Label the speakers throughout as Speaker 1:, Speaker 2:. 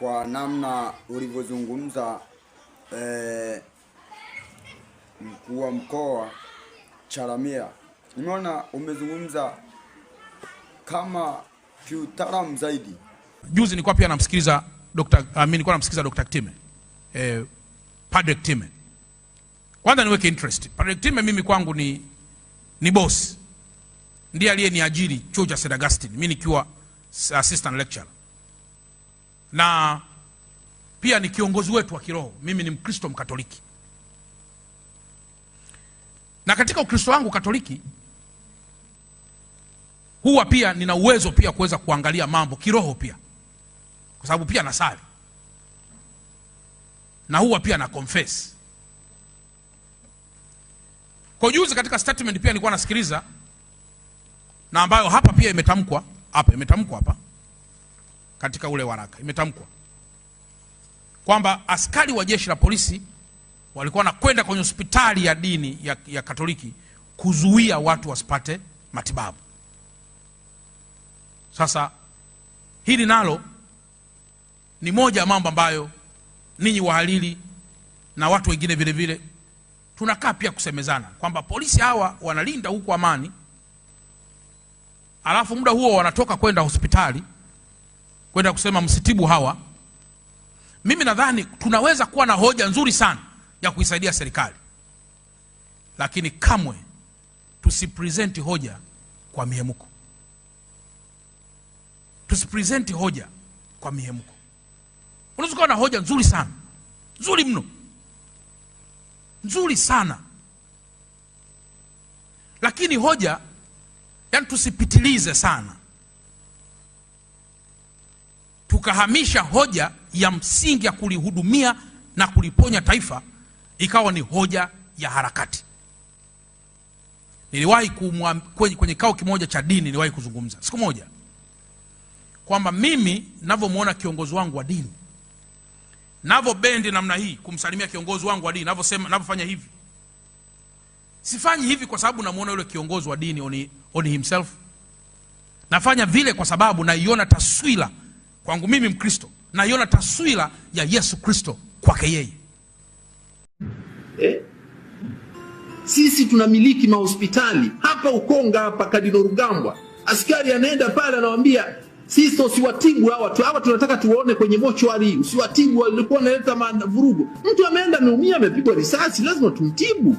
Speaker 1: Kwa namna ulivyozungumza mkuu wa mkoa Chalamila, nimeona umezungumza kama kiutaalamu zaidi.
Speaker 2: Juzi nilikuwa pia namsikiliza Dr. Nilikuwa namsikiliza Dr. Kitime. Padre Kitime. Kwanza niweke interest. Padre Kitime mimi kwangu ni boss. Ndiye aliyeniajiri chuo cha St. Augustine, mimi nikiwa assistant lecturer. Na pia ni kiongozi wetu wa kiroho. Mimi ni Mkristo Mkatoliki. Na katika Ukristo wangu Katoliki huwa pia nina uwezo pia kuweza kuangalia mambo kiroho pia, kwa sababu pia nasali na huwa pia na confess. Kwa juzi katika statement pia nilikuwa nasikiliza, na ambayo hapa pia imetamkwa hapa, imetamkwa hapa katika ule waraka, imetamkwa kwamba askari wa jeshi la polisi walikuwa wanakwenda kwenye hospitali ya dini ya Katoliki kuzuia watu wasipate matibabu. Sasa hili nalo ni moja ya mambo ambayo ninyi wahariri na watu wengine vile vile tunakaa pia kusemezana kwamba polisi hawa wanalinda huku amani, alafu muda huo wanatoka kwenda hospitali kwenda kusema msitibu hawa. Mimi nadhani tunaweza kuwa na hoja nzuri sana ya kuisaidia serikali, lakini kamwe tusipresent hoja kwa mihemko. Tusipresent hoja kwa mihemko. Unaweza kuwa na hoja nzuri sana, nzuri mno, nzuri sana, lakini hoja, tusipitilize sana tukahamisha hoja ya msingi ya kulihudumia na kuliponya taifa ikawa ni hoja ya harakati. Niliwahi kwenye kikao kimoja cha dini, niliwahi kuzungumza siku moja kwamba mimi ninavyomuona kiongozi wangu wa dini, ninavyobendi namna hii kumsalimia kiongozi wangu wa dini, ninavyofanya hivi, sifanyi hivi kwa sababu namuona yule kiongozi wa dini on himself. Nafanya vile kwa sababu naiona taswira kwangu mimi Mkristo, naiona taswira ya Yesu Kristo kwake yeye.
Speaker 3: Sisi tunamiliki mahospitali hapa Ukonga, hapa Kadino Rugambwa. Askari anaenda pale anawaambia sisi usiwatibu hawa tu, hawa tunataka tuone kwenye mochwari, usiwatibu, walikuwa wanaleta vurugu. Mtu ameenda ameumia, amepigwa risasi, lazima tumtibu.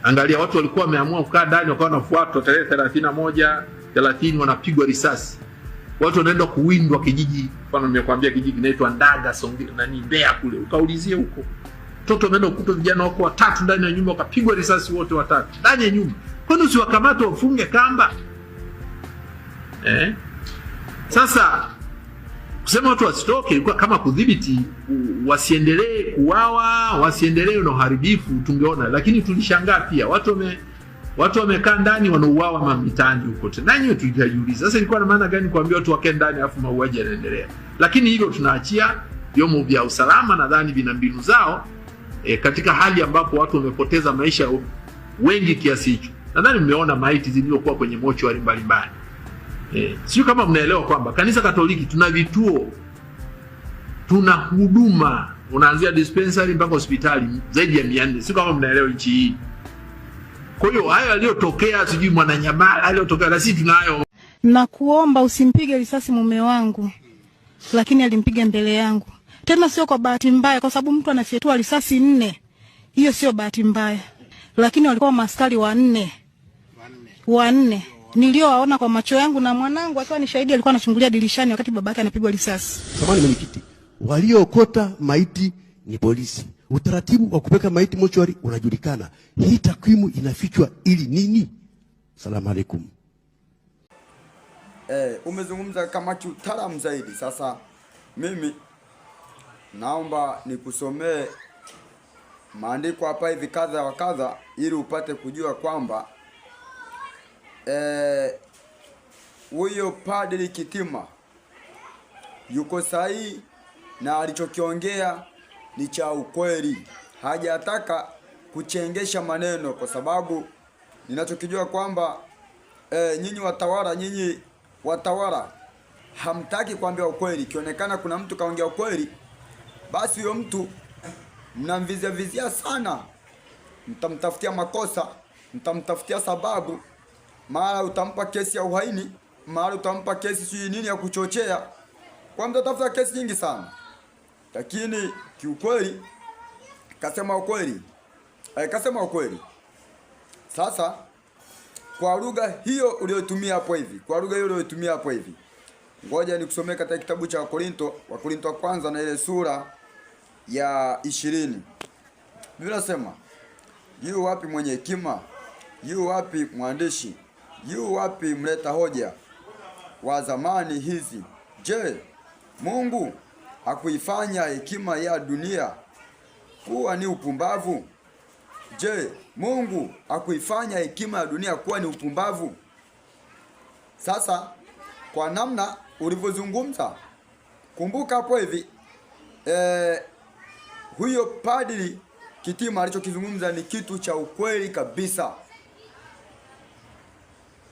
Speaker 3: Angalia, watu walikuwa wameamua kukaa ndani, wakawa wanafuatwa tarehe 31, 30 wanapigwa risasi. Watu wanaenda kuwindwa kijiji, mfano nimekuambia kijiji kinaitwa Ndaga, Songea, nani Mbeya kule, ukaulizie huko. Mtoto ameenda kukuta vijana wako watatu ndani ya nyumba, wakapigwa risasi wote watatu ndani ya nyumba. Kwani usiwakamate wafunge kamba? Sasa kusema watu wasitoke ilikuwa kama kudhibiti wasiendelee kuuawa, wasiendelee na uharibifu, tungeona. Lakini tulishangaa pia watu wamekaa ndani wanauawa mitaani huko tena. Nanyi tulijiuliza sasa ilikuwa na maana gani kuambia watu wakae ndani alafu mauaji yanaendelea? Lakini hilo tunaachia vyombo vya usalama, nadhani vina mbinu zao. Katika hali ambapo watu wamepoteza maisha wengi kiasi hicho, nadhani mmeona maiti zilizokuwa kwenye mochwari mbalimbali. Sio kama mnaelewa kwamba kanisa Katoliki tuna vituo, tuna huduma, unaanzia dispensary mpaka hospitali zaidi ya 400. Sio kama mnaelewa nchi hii. Kwa hiyo hayo yaliyotokea, sijui Mwananyamala aliyotokea, na sisi tunayo.
Speaker 4: Na kuomba usimpige risasi mume wangu, lakini alimpiga mbele yangu. Tena sio kwa bahati mbaya, kwa sababu mtu anafyetua risasi 4, hiyo sio bahati mbaya. Lakini walikuwa maaskari wanne niliowaona kwa macho yangu, na mwanangu akiwa ni shahidi, alikuwa anachungulia dirishani wakati babake anapigwa risasi.
Speaker 5: Samahani mwenyekiti, waliokota maiti ni polisi. Utaratibu wa kupeka maiti mochwari unajulikana. Hii takwimu inafichwa ili nini? Salamu alaikum.
Speaker 1: Umezungumza kama kiutaalamu zaidi. Sasa mimi naomba nikusomee maandiko hapa hivi kadha wa kadha ili upate kujua kwamba huyo Padri Kitima yuko sahihi na alichokiongea ni cha ukweli. Hajataka kuchengesha maneno, kwa sababu ninachokijua kwamba nyinyi watawala Hamtaki kuambia ukweli. Ikionekana kuna mtu kaongea ukweli, basi huyo mtu mnamvizia vizia sana, mtamtafutia makosa, mtamtafutia sababu, mara utampa kesi ya uhaini, mara utampa kesi sijui nini ya kuchochea, kwa mtatafuta kesi nyingi sana. Lakini kiukweli kasema ukweli, kasema ukweli. Sasa kwa lugha hiyo uliyotumia hapo hivi, kwa lugha hiyo uliyotumia hapo hivi, ngoja nikusomee katika kitabu cha Wakorinto, Wakorinto wa kwanza na ile sura ya 20. Biblia inasema, yu wapi mwenye hekima? Yu wapi mwandishi? Yu wapi mleta hoja wa zamani hizi? Je, Mungu hakuifanya hekima ya dunia kuwa ni upumbavu? Je, Mungu hakuifanya hekima ya dunia kuwa ni upumbavu? Sasa kwa namna ulivyozungumza, kumbuka hapo hivi huyo Padri Kitima alichokizungumza ni kitu cha ukweli kabisa.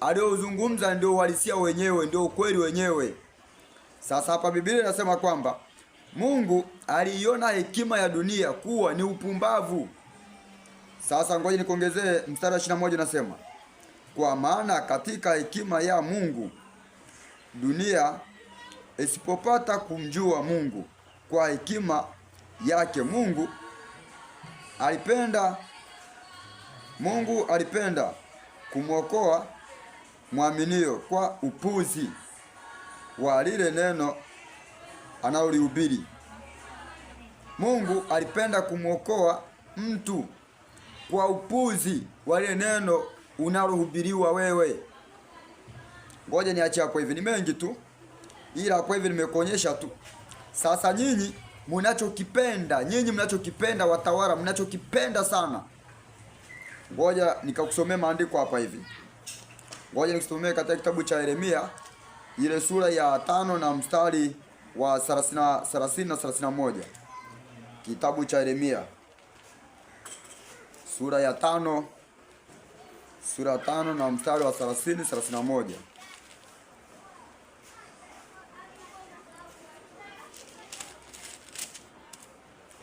Speaker 1: Aliyozungumza ndio uhalisia wenyewe, ndio ukweli wenyewe. Sasa hapa Biblia inasema kwamba Mungu aliiona hekima ya dunia kuwa ni upumbavu. Sasa ngoja nikuongezee mstari wa 21, unasema kwa maana katika hekima ya Mungu dunia isipopata kumjua Mungu kwa hekima yake Mungu alipenda, Mungu alipenda kumwokoa mwaminio kwa upuzi wa lile neno analolihubiri. Mungu alipenda kumwokoa mtu kwa upuzi wa lile neno unalohubiriwa wewe. Ngoja niache hapo hivi, ni mengi tu, ila hapo hivi nimekuonyesha tu. Sasa nyinyi mnachokipenda, nyinyi mnachokipenda watawala, mnachokipenda sana. Ngoja nikakusomea maandiko hapa hivi. Ngoja nikusomee katika kitabu cha Yeremia ile sura ya 5 na mstari wa 30 na 31. Kitabu cha Yeremia sura ya 5, sura ya 5 na mstari wa 30 31.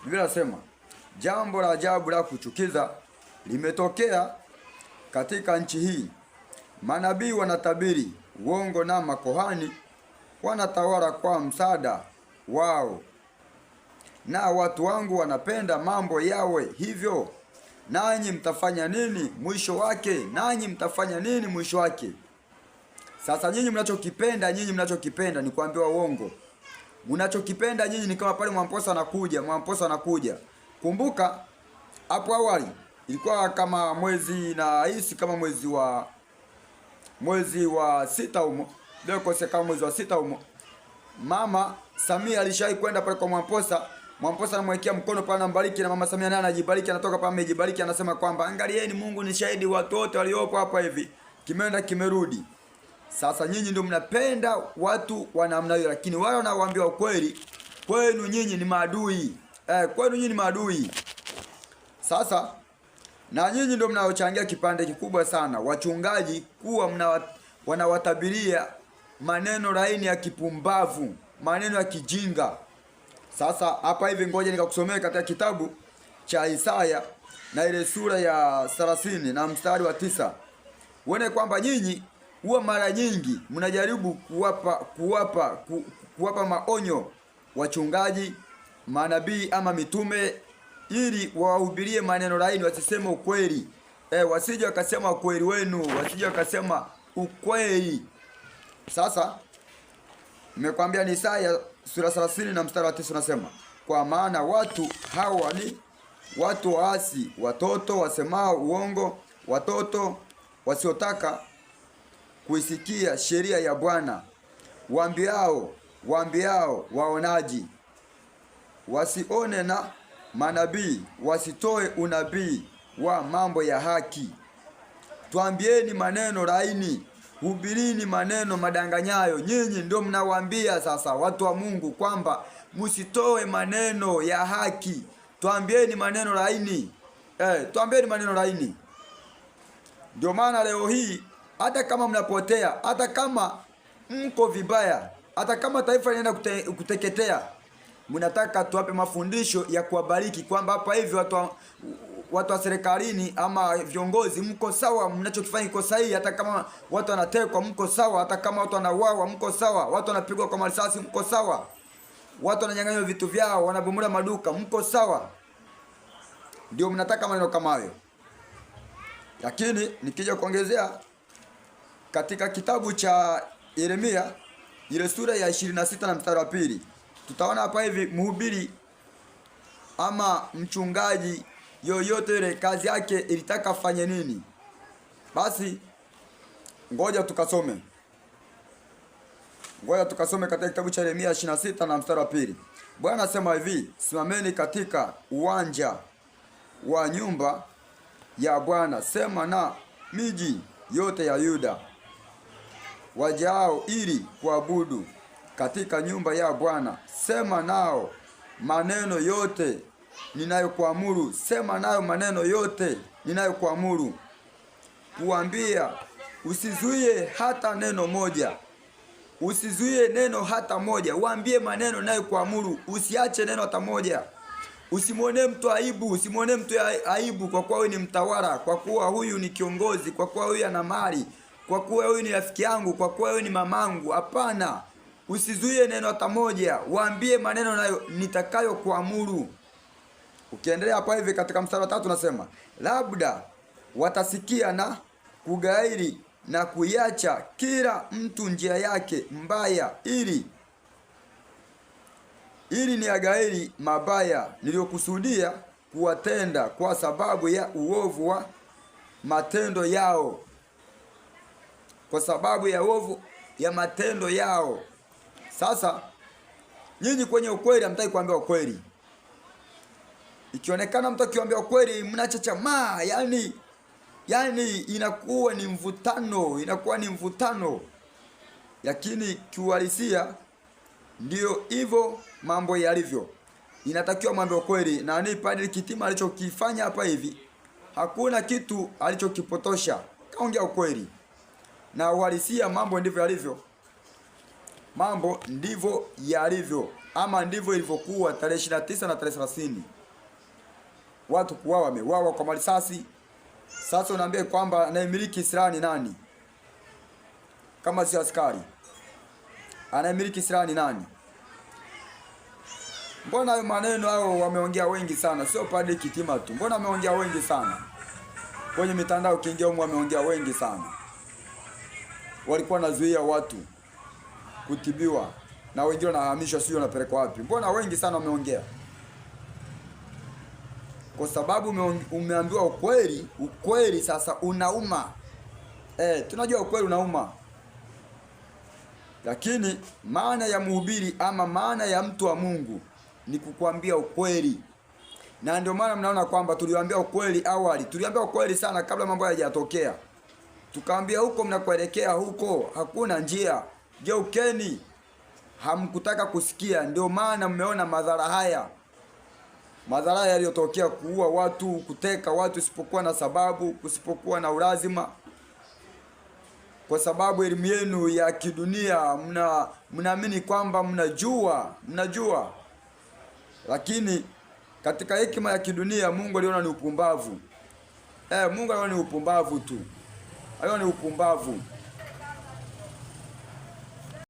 Speaker 1: Biblia inasema jambo la ajabu la kuchukiza limetokea katika nchi hii. Manabii wanatabiri uongo na makohani wanatawala kwa msaada wao, na watu wangu wanapenda mambo yawe hivyo. Nanyi mtafanya nini mwisho wake? Nanyi mtafanya nini mwisho wake? Sasa nyinyi mnachokipenda, nyinyi mnachokipenda ni kuambiwa uongo. Mnachokipenda nyinyi ni kama pale Mwamposa anakuja, Mwamposa anakuja. Kumbuka hapo awali ilikuwa kama mwezi na hisi kama mwezi wa 6 humo. Ndio kose kama mwezi wa 6 humo. Mama Samia alishawahi kwenda pale kwa Mwamposa. Mwamposa anamwekea mkono pale, anambariki, na Mama Samia naye anajibariki, anatoka pale amejibariki, anasema kwamba angalieni, Mungu ni shahidi, watu wote waliopo hapa hivi. Kimeenda kimerudi. Sasa nyinyi ndio mnapenda watu wa namna hiyo, lakini wale wanaowaambia ukweli kwenu nyinyi ni maadui. Kwenu nyinyi ni maadui. Sasa na nyinyi ndio mnaochangia kipande kikubwa sana wachungaji kuwa wanawatabiria maneno laini ya kipumbavu, maneno ya kijinga. Sasa hapa hivi ngoja nikakusomea katika kitabu cha Isaya na ile sura ya 30 na mstari wa 9. Uone kwamba nyinyi huwa mara nyingi mnajaribu kuwapa maonyo wachungaji, manabii ama mitume ili wahubirie maneno laini, wasiseme ukweli. Wasije wakasema ukweli wenu, wasije wakasema ukweli. Sasa nimekwambia ni Isaya sura 30 na mstari wa 9 unasema, kwa maana watu hawa ni watu waasi, watoto wasemao uongo, watoto wasiotaka kuisikia sheria ya Bwana, waambiao waonaji wasione na manabii wasitoe unabii wa mambo ya haki. Tuambieni maneno laini, hubirini maneno madanganyayo. Nyinyi ndio mnawaambia sasa watu wa Mungu kwamba msitoe maneno ya haki, tuambieni maneno laini. Tuambieni maneno laini. Ndio maana leo hii hata kama mnapotea, hata kama mko vibaya, Hata kama taifa linaenda kuteketea, mnataka tuwape mafundisho ya kuwabariki kwamba hapa hivi watu wa serikalini ama viongozi mko sawa, mnachokifanya kiko sahihi. Hata kama watu wanatekwa mko sawa, hata kama watu wanauawa mko sawa, watu wanapigwa kwa marisasi mko sawa, watu wananyang'anywa vitu vyao, wanabomola maduka mko sawa. Ndio mnataka maneno kama hayo. Lakini nikija kuongezea katika kitabu cha Yeremia ile sura ya 26 na mstari wa 2, tutaona hapa hivi mhubiri ama mchungaji yoyote ile kazi yake ilitaka afanye nini? Basi ngoja tukasome, ngoja tukasome katika kitabu cha Yeremia 26 na mstari wa 2. Bwana asema hivi, simameni katika uwanja wa nyumba ya Bwana, sema na miji yote ya Yuda wajao ili kuabudu katika nyumba ya Bwana, sema nao maneno yote ninayokuamuru, sema nayo maneno yote ninayokuamuru kuambia, usizuie hata neno moja, usizuie neno hata moja. Waambie maneno ninayokuamuru, usiache neno hata moja. Usimwonee mtu aibu, usimwonee mtu aibu kwa kuwa huyu ni mtawala, kwa kuwa huyu ni kiongozi, kwa kuwa huyu ana mali, kwa kuwa huyu ni rafiki yangu, kwa kuwa huyu ni mamangu. Hapana, usizuie neno hata moja, waambie maneno nayo nitakayokuamuru. Ukiendelea hapa hivi katika mstari wa 3 nasema, labda watasikia na kugairi na kuiacha kila mtu njia yake mbaya, ili ni agairi mabaya niliyokusudia kuwatenda kwa sababu ya uovu wa matendo yao, kwa sababu ya uovu ya matendo yao. Sasa nyinyi kwenye ukweli hamtaki kuambia ukweli. Ikionekana mtu akiambia ukweli mnachachamaa, yani inakuwa ni mvutano, inakuwa ni mvutano. Lakini kiuhalisia ndio hivyo mambo yalivyo. Inatakiwa mwambie ukweli. Na ni Padri Kitima alichokifanya hapa hivi, hakuna kitu alichokipotosha, kaongea ukweli na uhalisia. Mambo ndivyo yalivyo, mambo ndivyo yalivyo, ama ndivyo ilivyokuwa tarehe 29 na tarehe 30. Watu kuwawa, wameuawa kwa marisasi. Sasa unaambia kwamba anayemiliki silaha ni nani kama sio askari? Anayemiliki silaha ni nani? Mbona hayo maneno hayo wameongea wengi sana, sio Padri Kitima tu. Mbona wameongea wengi sana kwenye mitandao, ukiingia humu wameongea wengi sana. Walikuwa wanazuia watu kutibiwa na wengine wanahamishwa, sio wanapelekwa wapi. Mbona wengi sana wameongea? Kwa sababu umeambiwa ukweli, ukweli sasa unauma. Tunajua ukweli unauma. Lakini maana ya mhubiri ama maana ya mtu wa Mungu ni kukuambia ukweli. Na ndio maana mnaona kwamba tuliwaambia ukweli awali, tuliwaambia ukweli sana kabla mambo hayajatokea. Tukaambia huko mnakoelekea huko hakuna njia, geukeni. Hamkutaka kusikia, ndio maana mmeona madhara haya. Madhara yaliyotokea, kuua watu, kuteka watu isipokuwa na sababu, kusipokuwa na ulazima. Kwa sababu elimu yenu ya kidunia mnaamini kwamba mnajua. Lakini katika hekima ya kidunia Mungu aliona ni upumbavu. Mungu aliona ni upumbavu tu. Aliona ni upumbavu.